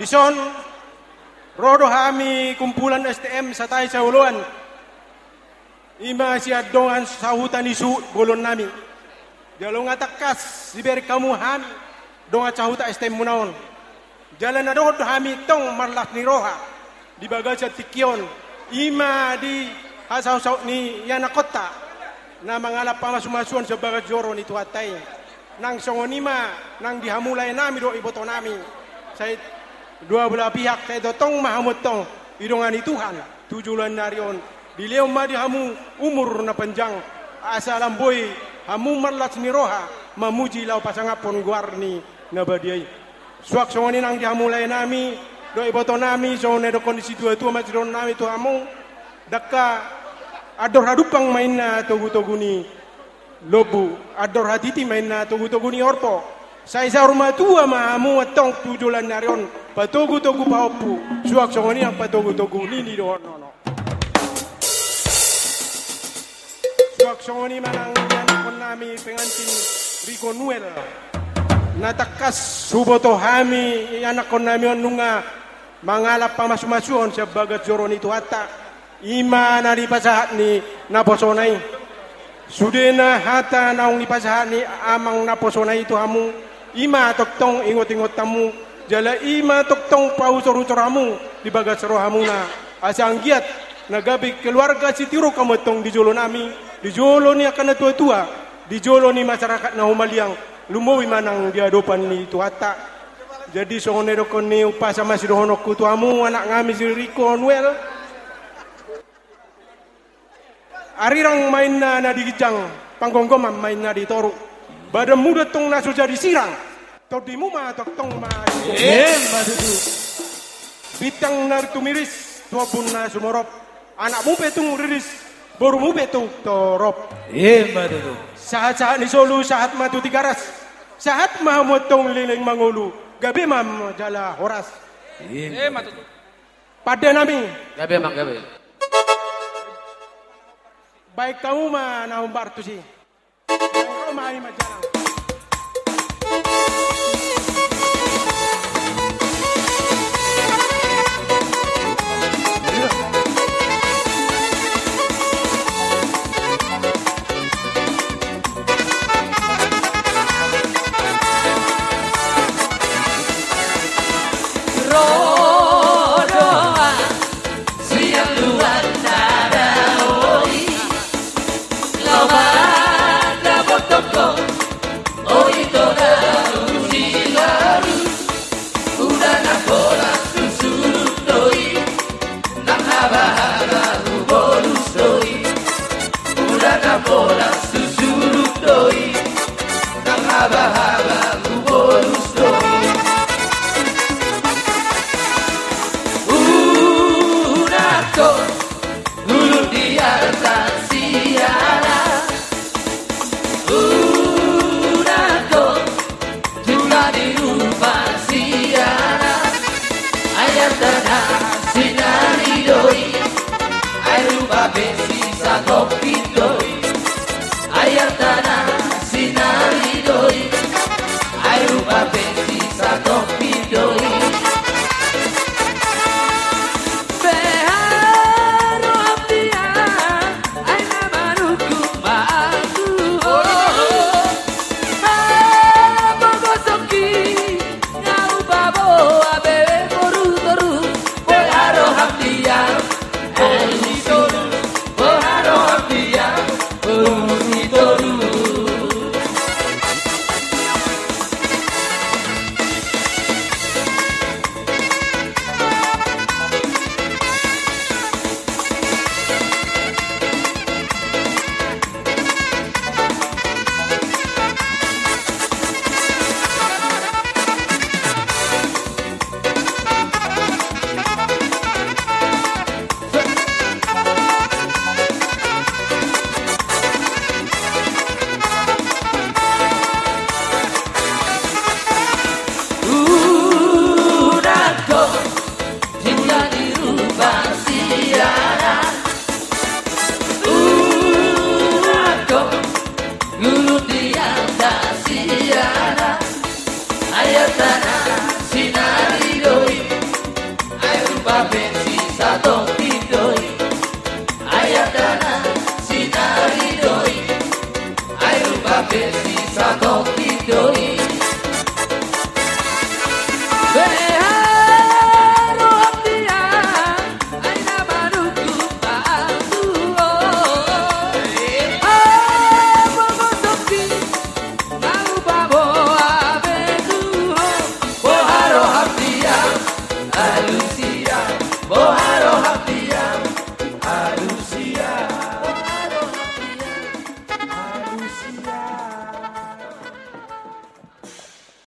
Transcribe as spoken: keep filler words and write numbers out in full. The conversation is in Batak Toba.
Dison, ro do hami kumpulan S T M Satai Saoloan. I ma sian dongan sahuta ni suhut bolon nami. Jala nunga tangkas dibereng hamu hami dongan sahuta S T M muna on. Jala na dohot do hami tong marlas ni roha di bagasan tingki on, i ma di hasautsaut ni ianakhonta na mangalap pamasumasuon sian bagas joro ni Tuhanta i. Nang songon i ma nang di hamu lae nami dohot iboto nami. Sai dua belah pihak, sai tongtong ma hamu antong didongani Tuhan tu joloan ni ari on. Dilehon ma di hamu umur na panjang, asa lam boi hamu marlas ni roha mamuji laho pasangaphon goar ni na badia i. Suang songon i nang di hamu lae nami dohot iboto nami, songon na didokkon ni situatua ma sidohonon nami tu hamu. Dangka andor hadumpang ma inna togutogu ni lombu, andor hatiti ma inna togutogu ni horbo. Sai saur matua ma hamu antong tu joloan ni ari on patogutogu pahompu, suang songon i nang patogutogu ni nidohononho. Suang songon i ma nang ianakhon nami pengantin Riko Noel. Na tangkas huboto hami ianakhon nami on nunga mangalap pamasumasuon sian bagas joro ni Tuhanta. I ma na dipasahat ni naposona i. Sudena hata naung dipasahat ni amang naposona i tu hamu, i ma tongtong ingotingot hamu, jala i ma tongtong pahusorhusor hamu di bagas rohamuna. Asa anggiat na gabe keluarga sitiruon hamu antong di jolo nami, di jolo ni angka natuatua, di jolo ni masyarakat na humaliang, lumobi ma nang di adopan ni Tuhanta. Jadi songon na didokkon ni umpasa ma sidohononku tu hamu, anak nami si Riko Noel. Arirang ma inna na di ginjang, panggomgoman ma inna di toru. Badanmu do antong na so jadi sirang, tondimu ma tongtong ma. Emma tutu. Bintang na tumiris tu ombun na sumorop. Anakmu pe tung riris, borumu pe tung torop. Emma tutu. Sahatsahat ni solu sahat ma tu Tigaras. Sahat ma hamu antong leleng mangolu, gabe ma jala horas. Emma tutu. Pande nami. Gabe, amang, gabe. Baen hamu ma na hombar tusi. Baen hamu ma i ma jalang. Ro do au sian luat na dao i, laho mandapothon ho, o ito na uli lalu. Uda na pola susurut do i, nang habahaba hubolus do i. Uda na pola susurut do i, nang habahaba hubolus do i. Bensi satongkin do i, ai angka na sinari do i. Ai rupa bensi satongkin